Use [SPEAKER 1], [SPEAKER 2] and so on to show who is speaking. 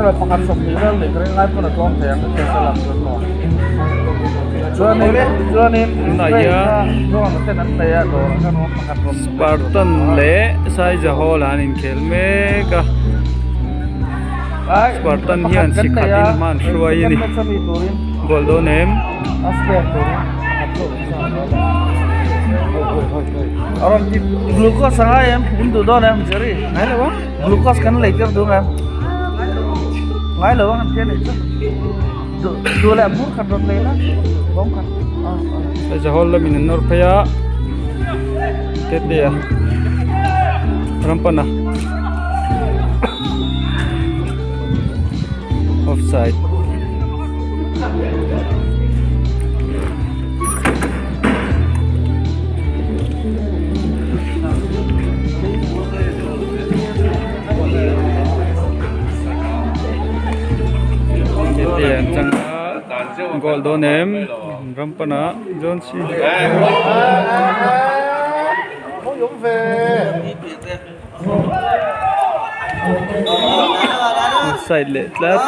[SPEAKER 1] Pakhat 20 vel leh ka ring lai pawn a tlawm thei ang ka lam chuan maw chuanin chuanin
[SPEAKER 2] Tunah hian
[SPEAKER 1] drone ten an nei a dawrah khan awm pakhat rawn
[SPEAKER 2] Spartan leh Saizahawla an inkhel mek a Spartan hian chi khatin hma an hruai a ni goal dawn em.
[SPEAKER 1] Glucose a ngai em in duh dawn em Jerry ngai lo ang glucose kan lei tir duh em ngai lo ang an tia nih chu duh duh leh bur khat rawn lei la bawm khat
[SPEAKER 2] Saizahawla lamin an nawr phei a tete a. Rampana offside tete an chang a goal dawn em Rampana John C. Offside leh tlat.